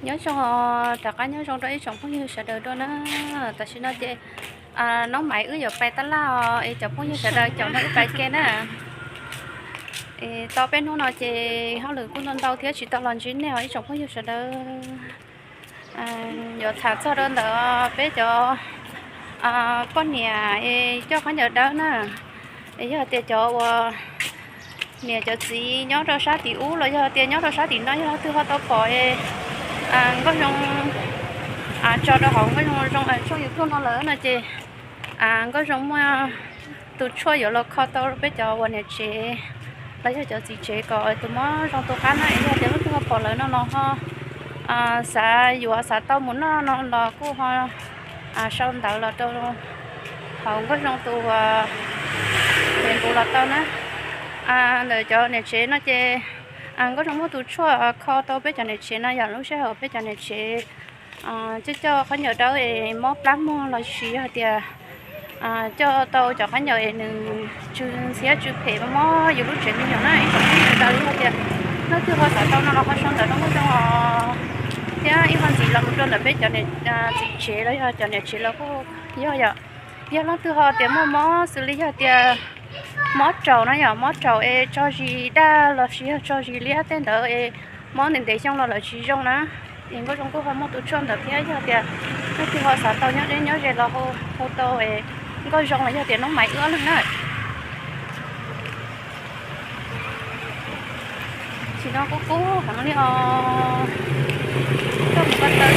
Nyob zoo, rov qab nyob zoo rau ib tsoom phooj ywg sawv daws dua na. Tam sim no ces Noob Maiv wb yuav pais tab laj os, es cov phooj ywg sawv daws caum nrog wb pais ke na. Es tau peb hnub no ces hauj lwm kuj ntau ntau thiab tsis tau los ntsib nej os ib tsoom phooj ywg sawv daws. Yuav tham txog rau ntawm peb cov poj niam es coj khaub ncaws dawb na, es yog tias cov uas niam cov txiv nyob rau sab tim ub los yog tias nyob rau sab tim no yog leej twg ho tau pom es Nkauj Zoo tso rau hauv Nkauj Zoo tshooj YouTube no lawm no ces Nkauj Zoo muaj tus tshuaj yuav los kho tau peb cov uas niam tsev los yog cov txiv tsev kom tus mob zoo tu qab na. Es yog tias leej twg ho pom lawm no los ho xav yuav xav tau mus noj no los kuj ho sau ntawv los rau hauv Nkauj Zoo tus Facebook los tau na. Ntawm cov niam tsev no ces Nkauj Zoo muaj tus tshuaj kho tau peb cov niam tsev no yog lub sij hawm peb cov niam tsev coj coj khaub ncaws dawb es mob plab muag los sis yog tias coj tau cov khaub ncaws es nws tsw ntxhiab tsw phem mob yus lub tsev me nyuam na ib tsoom phooj ywg sawv daws. Yog tias leej twg ho xav tau no los ho sau ntawv rau Nkauj Zoo os. Thiab ib qho ntxiv los mus rau ntawm peb cov txiv tsev los yog cov niam tsev los kuj yog yom. Yog leej twg ho tias muaj mob xws li yog tias mob raum na yom, mob raum es tso zis daj los sis yog tso zis liab tej ntawd es mob ntev ntev xyoo los lawv tsis zoo na, es Nkauj Zoo kuj ho muaj tus tshuaj ntawd thiab. Yog tias leej twg ho xav tau nyob deb nyob ze los hu tau es Nkauj Zoo los yog tias Noob Maiv wb ob leeg na. Tsis no kub kub heev li os. Koj mus ko taw.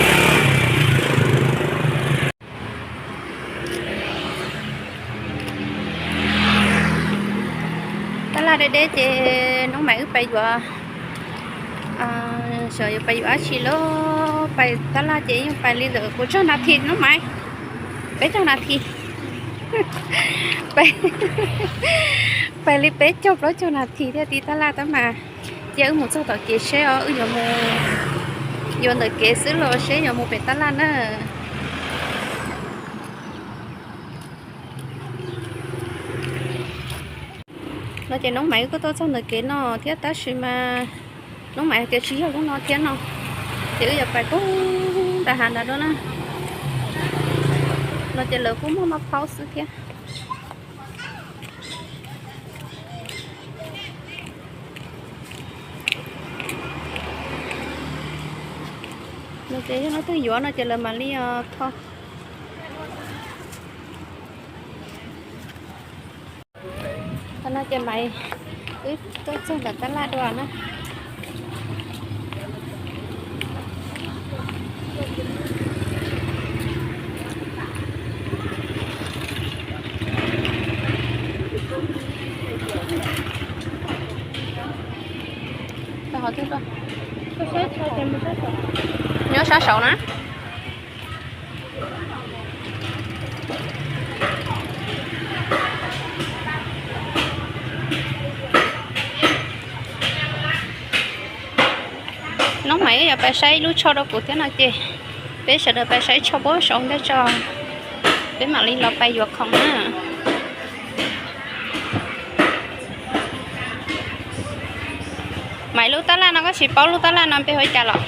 Tab laj deb deb ces Noob Maiv wb pais yuav, xyov yuav pais yuav dab tsi lauj. Pais tab laj ces yeej pais li ntawm kaum caug nas this Noob Maiv, peb caug nas this, pais li peb caug plaub caug nas this thiaj ti tab laj tab mas. Cia wb mus txog tom kev seb os, wb yuav mus, yuav ntawm kev xwb los seb yuav mus pem tab laj na. No ces Noob Maiv wb kuj tuaj txog ntawm kev no thiab tab sis mas Noob Maiv hais tias tsis yog lub no thiab no, ces wb yuav pais pub nram hav ntawd dua na. No ces lawv kuj muaj maj phaub xwb thiab. No ces yog leej twg yuav no ces lawv mam li tho. Qhov no ces Maiv wb tuaj txog ntawm tab laj dua na. Nyob sab saud na. Noob Maiv wb yuav pais saib ib lub tsho rau kuv thiab no ces peb sawv daws pais saib tsho puag saud ntej tso, peb mam li los pais yuav khoom na. Maiv, lub tab laj no koj tsis paub lub tab laj no npe hu li cas los?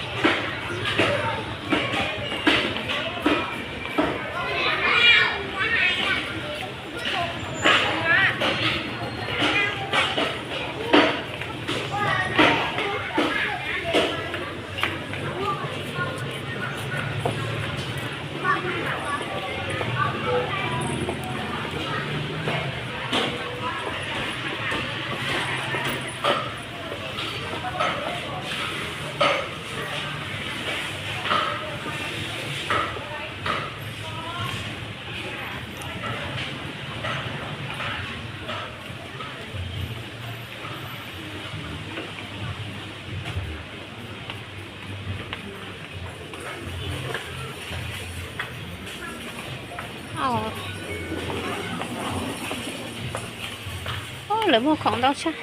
Lawv muag khoom ntau tshaj.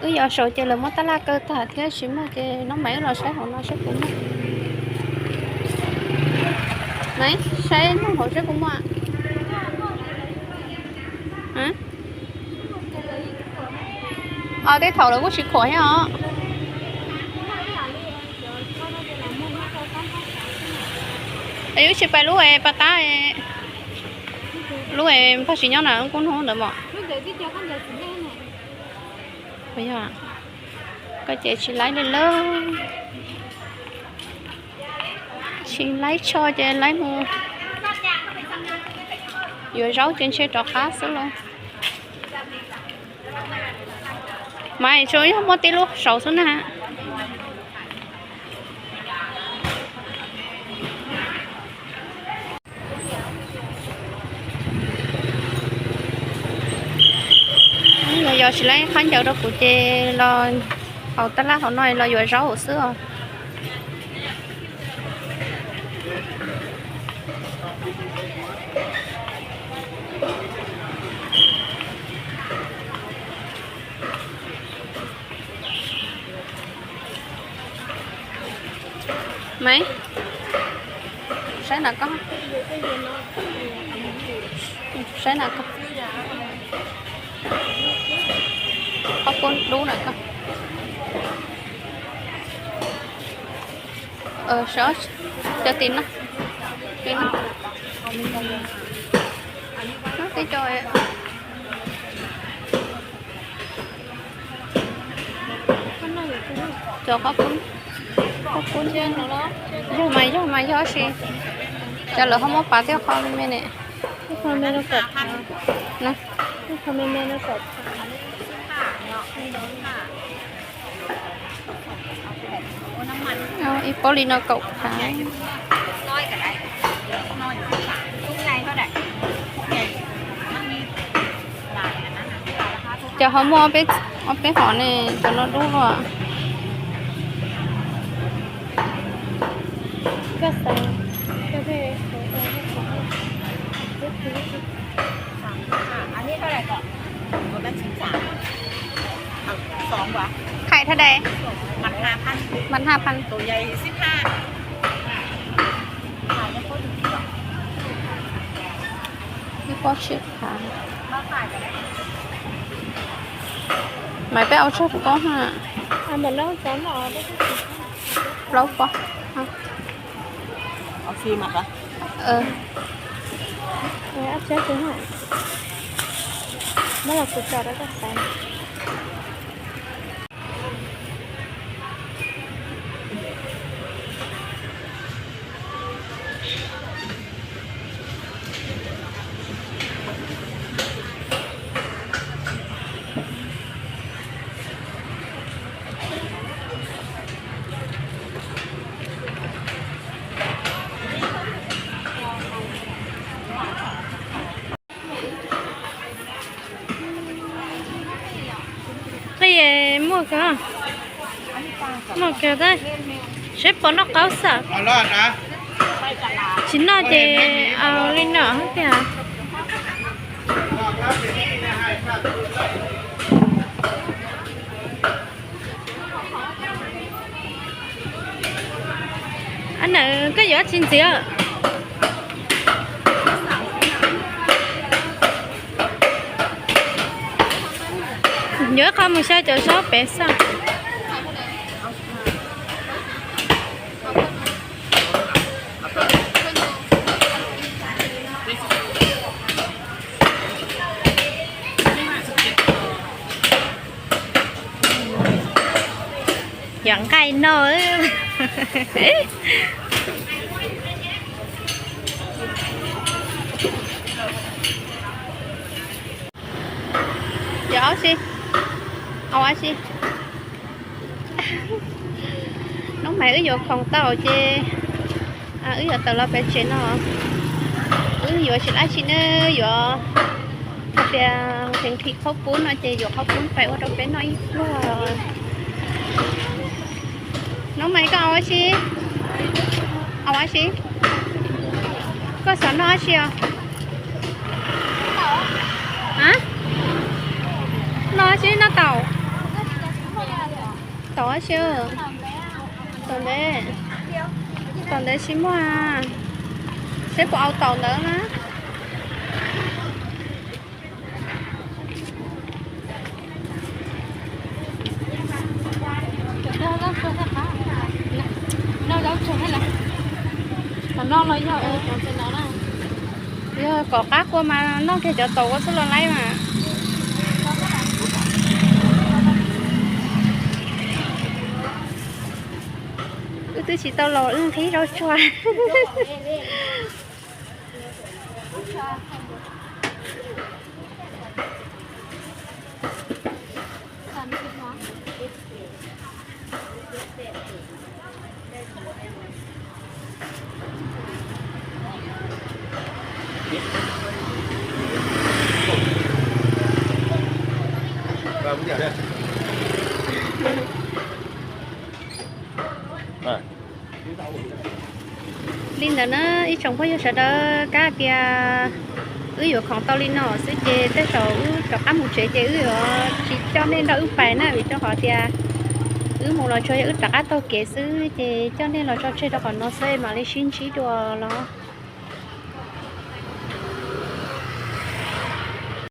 Wb yos saud ces lawv muab tab laj kaw tag thiab tsis muaj ces Noob Maiv wb los saib hauv no saib puas muaj. Maiv, saib nyob hauv saib puas muaj. Tej thaum lawv kuj tsis khuam thiab os. Es wb tsis pais lub pas tab, lub Paj Siv nyob na, kuj hnub ntawd mos. Koj ces tsis laib li lawm. Tsis laib tsho ces laib mus yuav zaub ces ntshe rov qab xwb lauj. Mas tsuas yog muaj tib lub saud xwb na. Los yog tsis laib khaub ncaws rau kuv ces los hauv tab laj hauv no los yuav zaub hauv xwb os. Maiv, saib na koj, saib na koj, qhob koob dub na koj. Cov tim no, tim no, no tib co. Cov qhob koob, qhob koob, yog mas yog mas yog si. Cov lawv ho muab pav thiab qhov me me ne. Ib qho me me no kaum phav. Ib pob li no kaum phav. Ces ho muaj ob peb hom ne, cov no dub luaj. Khaim thaj dais? Mas ha phan. Ib pob tsib phav. Maiv, peb ua tsawg pob ha? Plaub pob. Muab los kuv tso rau koj xaiv. Qij muaj kawg, muaj kawg tab. Saib puas noj qab xwb. Tsis noj ces li no tiag. Ab, nawm koj yuav dab tsi ntxiv? Yuav ib qho mus xyaw cov zaub pem xwb. Yuav nqaij noj. Yog ob si, au ab si. Hnub mas wb yuav khoom tau ces wb yuav tawm los pem tsev no. Wb yuav tsis dab tsi ne, yuav hais tias nqhis qhaub poob no ces yuav qhaub poob pais ua rau peb noj ib pluag. Hnub mas koj au ab si, au ab si, koj xav noj ab si os? Noj ab si, noj taum? Taum ab si? Taum ntev, taum ntev tsis muaj. Seb puas au taum ntawd na. Yog kom qab kua mas noj kiag cov taum ua xwb los laib mas. Wb twb tsis tau los wb nqhib zaub tsuag. Li ntawd na ib tsoom phooj ywg sawv daws, kab tias wb yuav khoom tau li no xwb ces tej zaum wb rov qab mus tsev ces wb yuav tsis coj nej nrog wb pais na, vim rau qhov tias wb mus los tsuas yog wb rov qab taug kev xwb ces coj nej los tso tseg rau qhov no xwb mam li sib ntsib dua los.